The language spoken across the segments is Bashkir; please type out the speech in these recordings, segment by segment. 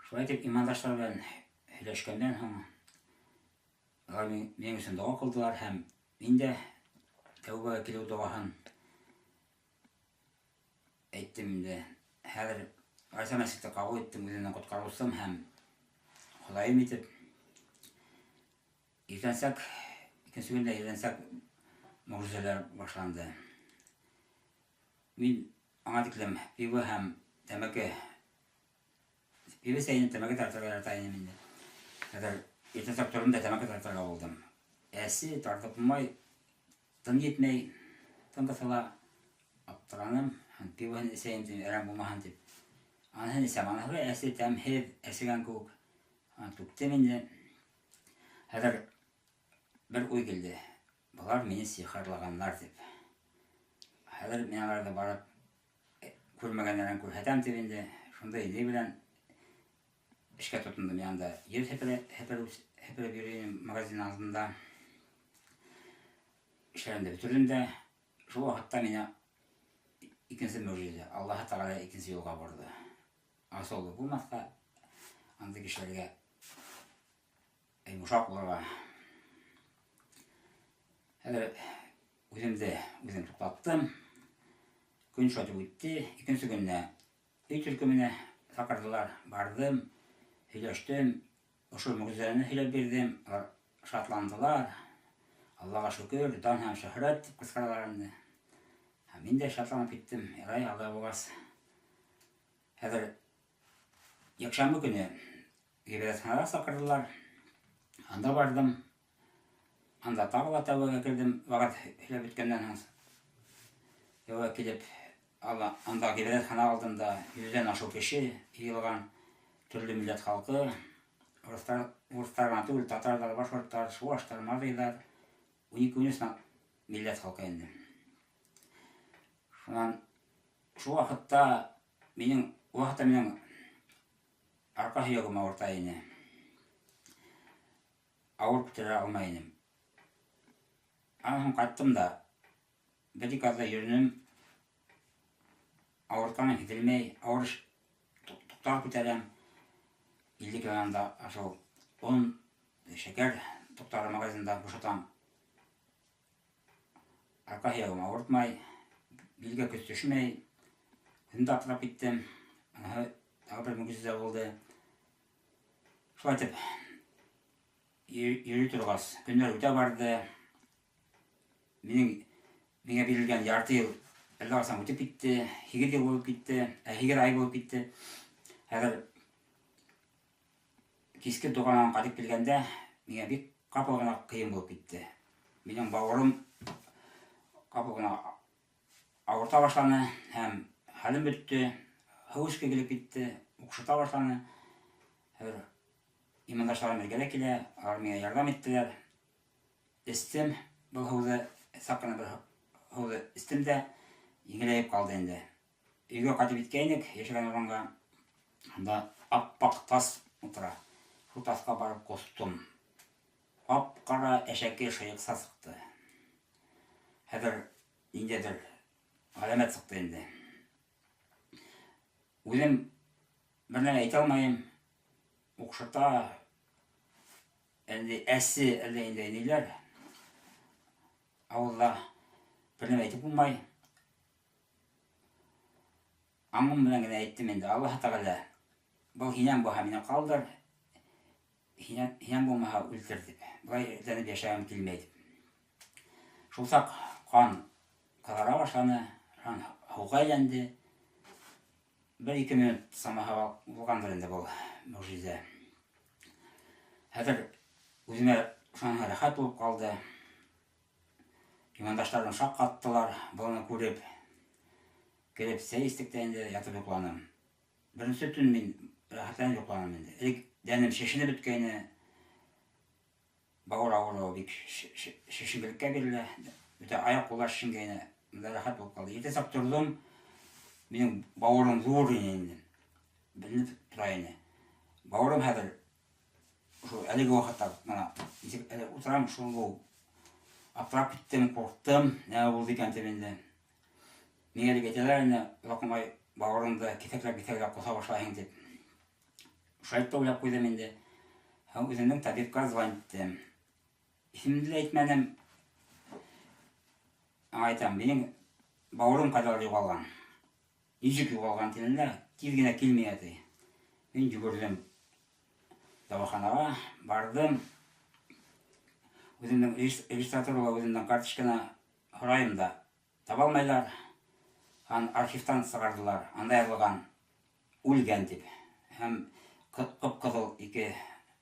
Шулай итеп, имандашлар белән һөйләшкәндән һуң, алар минең өчен дога кылдылар һәм мин дә тәүбәгә килү догаһын әйттем инде. Хәзер Гайсә Мәсихте кабул иттем үземнең коткаручым һәм Ходаем итеп. Иртәнсәк, икенче көндә иртәнсәк могҗизәләр башланды. Мин аңа тиклем пиво һәм тәмәке пиво сәйне тәмәке тартырга ярата идем инде. Хәзер иртәнсәк тордым да тәмәке тартырга булдым. Әсе тартып булмай, тын етмәй, тын кысыла. Аптыраным, һәм пивоһын эсәем дим, әрәм булмаһын дип. Аныһын эсәм, аныһы әсе, тәмһез, әсегән кеүек. Аны түктем инде. Хәзер бер уй килде. Болар мине сихырлаганнар дип. Хәзер мин аларны барып күрмәгәннәрен күрсәтәм дип инде шундый ни белән эшкә тотындым. Мин анда җир һепереп йөри идем магазин алдында. Эшләремне бетердем дә, шул вакытта мине икенче могҗиза, Аллаһы Тәгалә икенче юлга борды. Асыллы булмаска, андый кешеләргә йомшак булырга. Хәзер үземде үзем туктаттым. Көн шатып үтте. Икенче көнне өй төркеменә чакырдылар. Бардым, сөйләштем. Ошо могҗизәне сөйләп бирдем. Алар шатландылар. Аллага шөкер, дан һәм шөһрәт дип кычкыралар инде. Һәм мин дә шатланып киттем. Ярай, алай булгач. Хәзер якшәмбе көне гыйбадәтханәгә чакырдылар. Анда бардым. Анда тагы да тәүбәгә кердем. Вәгазь һөйләп беткәннән соң тәүбәгә килеп, анда гыйбадәтханә алдында йөздән ашу кеше җыелган, төрле милләт халкы, урыслар, урыслар гына түгел, татарлар, башкортлар, чувашлар, марилар, 12-13 милләт халкы инде. Шуннан шул вакытта минем, вакытта минем арка сөягем авырта иде. Авыр күтәрә алмай идем. Аннан соң кайттым да, бер-ике атна йөрдем. Авыртканым сизелмәй, авыр эш туктар күтәрәм. 50 килограммда шул он, шәкәр туктары магазинда бушатам. Арка сөягем авыртмай, билгә көч төшмәй. Үзем дә аптырап киттем. Анысы тагы бер могҗиза булды. Шулай итеп, йөри торгач, көннәр үтә барды. Минем миңа бирелгән ярты ел әллә кайчан үтеп китте, 8 ел булып китте, ә 8 ай булып китте. Хәзер кичке дуганнан кайтып килгәндә, миңа бик капыл гына кыен булып китте. Минем бавырым капыл гына авырта башланы һәм хәлем бетте, һу эчке килеп китте, укшыта башланы. Хәзер имандашларым эргәдә килә, алар миңа ярдәм иттеләр. Эчтем был һуды, сак кына бер һуды эчтем дә, җиңеләеп калды инде. Өйгә кайтып җиткәйнек, яшәгән урынга. Анда ап-ак тас утыра. Шул таска барып костым. Кап-кара әшәке шыекса чыкты. Хәзер ниндидер галәмәт чыкты инде. Үзем бер нәмә әйтә алмыйм. Укшыта, әллә әсе, әллә инде ниләр. Авылда бер нәмә әйтеп булмай. Аңым белән генә әйттем инде. Аллаһ Тәгалә, был һинән булһа мине калдыр, Һинән, һинән булмаһа үлтер дип. Болай этләнеп яшәгем килмәй дип. Шул чак кан кызара башланы, кан һуга әйләнде. Бер-ике минут самаһы булгандыр инде бу могҗиза. Хәзер үземә шуның рәхәт булып калды. Имандашларым шаккаттылар, боланы күреп. Кереп сәй эчтек тә инде, ятып йокланым. Беренче төн мин рәхәтләнеп йокладым инде. Элек тәнем шешенеп беткәйне, бавыр авыруы бик шешенкелеккә бирелә. Бөтә аяк-куллар шешенгәйне. Монда рәхәт булып калды. Иртә чак тордым, минем бавырым зур иде инде. Беленеп тора иде. Бавырым хәзер шул әлеге вакытта менә ничек әле утырам, шул бу аптырап киттем, курктым, нәрсә булды икән дип инде. Миңа дип әйтәләр инде, озакламай бавырыңды кисәкләп-кисәкләп коса башлайсың дип. Шулай та уйлап ҡуйҙым инде. Һәм үҙемдең табибҡа звонить иттем. Исемемде лә әйтмәнем. Аңа әйтәм, минең бауырым ҡайҙалыр юғалған. Ничек юғалған тинем дә, тиҙ генә килмәй ятый. Мин йүгерҙем дауаханаға, барҙым. Үҙемдең регистратурала үҙемдең карточканы һорайым да, таба алмайлар. Һәм архивтан сығарҙылар, анда яҙылған үлгән тип. Һәм ҡып-ҡыҙыл ике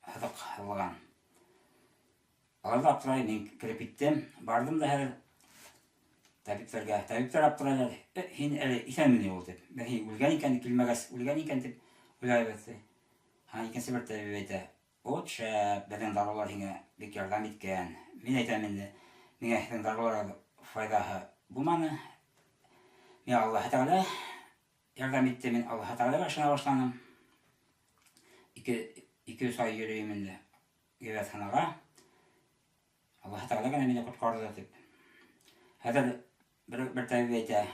һыҙыҡ һыҙылған. Алар да аптырай, мин кереп киттем. Бардым да хәҙер табиптәргә. Табиптәр аптырайлар. Һин әле иҫәнме ни ул дип. Беҙ һин үлгән икән, килмәгәс үлгән икән дип уйлайбыҙ ди. Һәм икенсе бер табип әйтә, вот шәп, беҙҙең дарыулар һиңә бик ярҙам иткән. Мин әйтәм инде, миңә һеҙҙең дарыулар файҙаһы булманы. Миңә Аллаһы Тәғәлә ярҙам итте, мин Аллаһы Тәғәләгә ышана башланым. 2-3 ай йөрөйөм инде ғибәҙәтханаға. Аллаһы Тәғәлә генә мине ҡотҡарҙы тип. Хәҙер бер табип әйтә,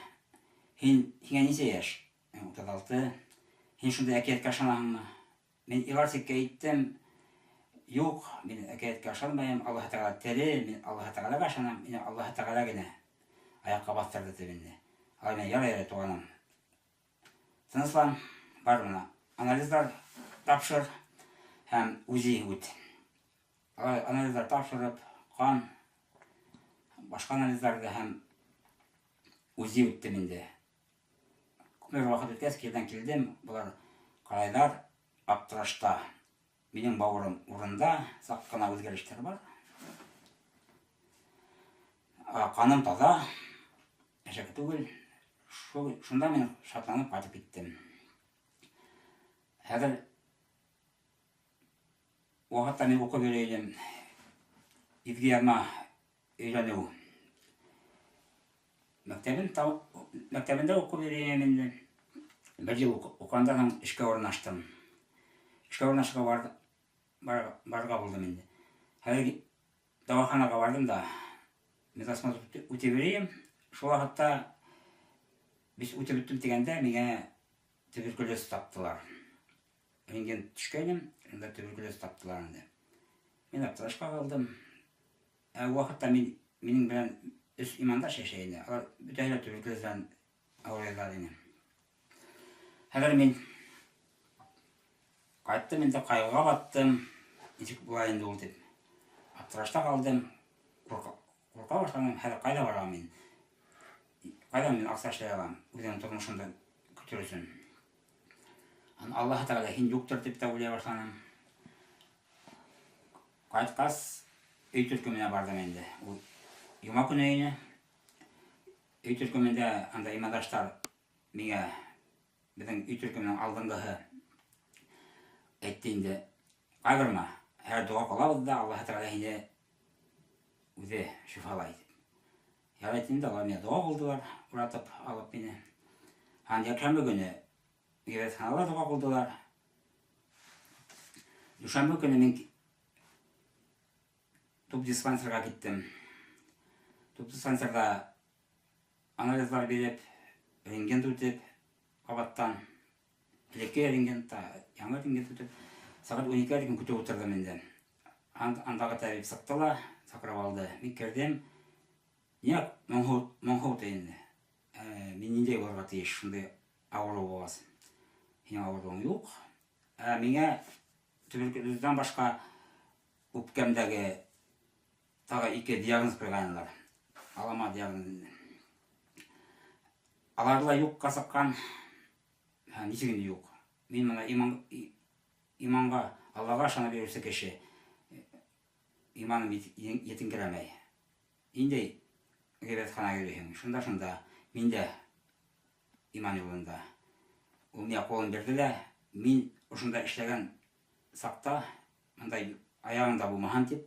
һин, һиңә нисә йәш? Мин 36. Һин шундай әкиәткә ышанаһыңмы? Мин илар сиккә әйттем, юҡ, мин әкиәткә ышанмайым, Аллаһы Тәғәлә тере, мин Аллаһы Тәғәләгә ышанам, мине Аллаһы Тәғәлә генә аяҡҡа баҫтырҙы тип инде. Алай мин, ярай, ярай, туғаным. Тыныслан, бар мына, анализлар тапшыр һәм УЗИ үт. Алай анализлар тапшырып, ҡан, башҡа анализларҙы һәм УЗИ үттем инде. Күпмелер ваҡыт үткәс, кирҙән килдем, былар ҡарайҙар, аптырашта. Минең бауырым урында, саҡ ҡына үҙгәрештәр бар. Ҡаным таҙа, әшәке түгел. Шунда мин шатланып ҡайтып киттем. Хәҙер ваҡытта мин уҡып йөрөй инем. Изге язма өйрәнеү мәктәбен мәктәбендә уҡып йөрөй инем инде. Бер йыл уҡығандан һуң эшкә урынлаштым. Эшкә урынлашырға барырға булдым инде. Хәҙер дауаханаға барҙым да, медосмотр үтеп йөрөйөм. Шул ваҡытта без үтеп бөттөм тигәндә миңә туберкулез таптылар. Рентген төшкәйнем, шунда туберкулез таптылар инде. Мин аптырашка калдым. Ә ул ваҡытта мин минең белән өс имандаш йәшәй ине. Алар бөтәһе лә туберкулездан авырыйлар ине. Хәҙер мин ҡайттым инде, ҡайғыға баттым. Нисек була инде ул дип. Аптырашта ҡалдым. Ҡурка, ҡурка башланым. Хәҙер ҡайҙа барам мин? Ҡайҙан мин аҡса эшләй алам үҙемнең тормошомдо көтөр өсөн? Аллаһы Тәғәлә һин юҡтыр дип тә уйлай башланым. Ҡайтҡас, өй төркөмөнә барҙым инде. Ул йома көнө ине. Өй төркөмөндә анда имандаштар миңә беҙҙең өй төркөмөнөң алдынғыһы әйтте инде, ҡайғырма, һәр доға ҡылабыҙ да, Аллаһы Тәғәлә һине үҙе шифалай дип. Ярай инде, алар миңә доға ҡылдылар, уратып алып мине. Һәм йәкшәмбе көнө ғибәҙәтханала доға ҡылдылар. Дүшәмбе көнө мин тубдиспансерға киттем. Тубдиспансерҙа анализлар биреп, рентген үтеп, ҡабаттан элекке рентген, яңы рентген үтеп, сәғәт 12-гә тиклем көтөп ултырҙым инде. Андағы табип сыҡты ла, саҡырып алды. Мин керҙем. Ниңә моңһоу, моңһоу ти инде. Мин ниндәй булырға тейеш, шундай ауырыу булғас. Һинең ауырыуың юҡ. Ә миңә туберкулездан башҡа үпкәмдәге тағы ике диагноз ҡуйғайнылар. Алама диагноз инде. Алар ла юҡҡа сыҡҡан. Нисек инде юҡ? Мин мына иман, иманға, Аллаға ышанып йөрөүсе кеше. Иманым етеңкерәмәй. Ниндәй ғибәҙәтханаға йөрөйһөң? Шунда-шунда. Мин дә иман юлында. Ул миңә ҡулын бирҙе лә, мин ошонда эшләгән саҡта мындай аяғың да булмаһын тип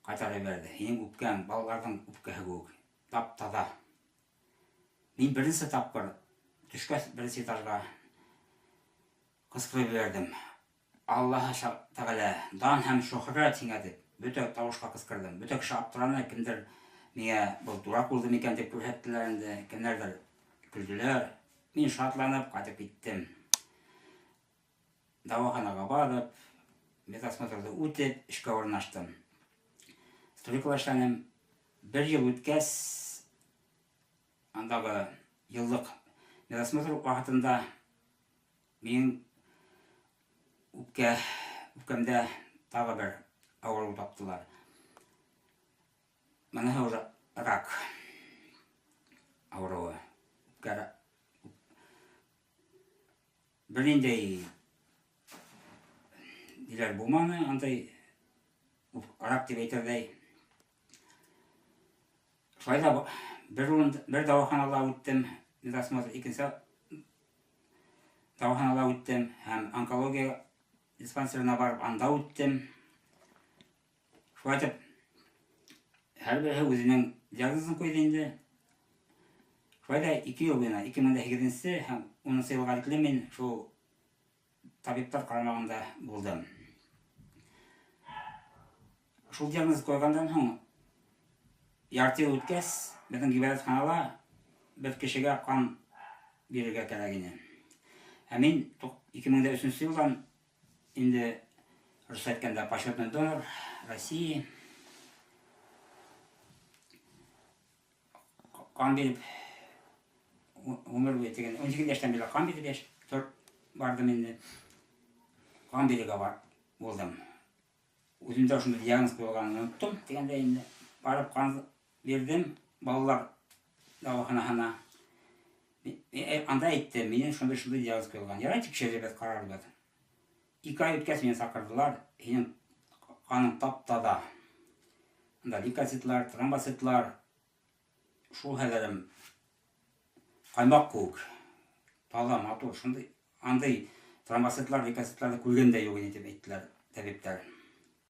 ҡайтарып ебәрҙе. Һинең үпкәң балаларҙың үпкәһе кеүек, тап-таҙа. Мин беренсе тапҡыр төшкәс беренсе этажға ҡысҡырып ебәрҙем. Аллаһы Тәғәлә, дан һәм шөһрәт һиңә дип, бөтә тауышҡа ҡысҡырҙым. Бөтә кеше аптыраны, кемдер миңә был дурак булды микән дип күрһәттеләр инде, кемнәрҙер көлдөләр. Мин шатланып ҡайтып киттем. Дауаханаға барып, медосмотрҙы үтеп, эшкә урынлаштым. Стройкала эшләнем. Бер йыл үткәс, андағы йыллыҡ медосмотр ваҡытында минең үпкәмдә тағы бер ауырыу таптылар. Быныһы уже рак ауырыуы. Үпкә бер ниндәй ниләр булманы, андай рак тип әйтерҙәй. Шулай ҙа бер урын, бер дауаханала үттем, медосмотр, икенсе дауаханала үттем һәм онкология диспансерына барып анда үттем. Шулай итеп, һәр береһе үҙенең диагнозын ҡуйҙы инде. Шулай ҙа 2 йыл буйына, 2008 һәм 10 йылға тиклем мин шул табиптар ҡарамағында булдым. Шул диагноз ҡуйғандан һуң ярты йыл үткәс, беҙҙең ғибәҙәтханала бер кешегә ҡан бирергә кәрәк ине. Ә мин 2003 йылдан инде, русса әйткәндә, почетный донор России, ҡан биреп ғүмер буйы тигән 18 йәштән бирле ҡан биреп йәш тор барҙым инде. Ҡан бирергә бар булдым. Үҙемдә ошондай диагноз ҡуйылғанын оноттом тигәндәй инде. Барып ҡан бирҙем балалар дауаханаһына. Анда әйтте, минең шундай диагноз ҡуйылған. Ярай, тикшерербеҙ, ҡарарбыҙ. 2 ай үткәс мине саҡырҙылар, һинең ҡаның тап-таҙа. Анда лейкоцитлар, тромбоцитлар, шул хәҙәрем ҡаймаҡ кеүек. Таҙа, матур, шундай, андай тромбоцитлар, лейкоцитларҙы күргән дә юҡ ине тип әйттеләр табиптар.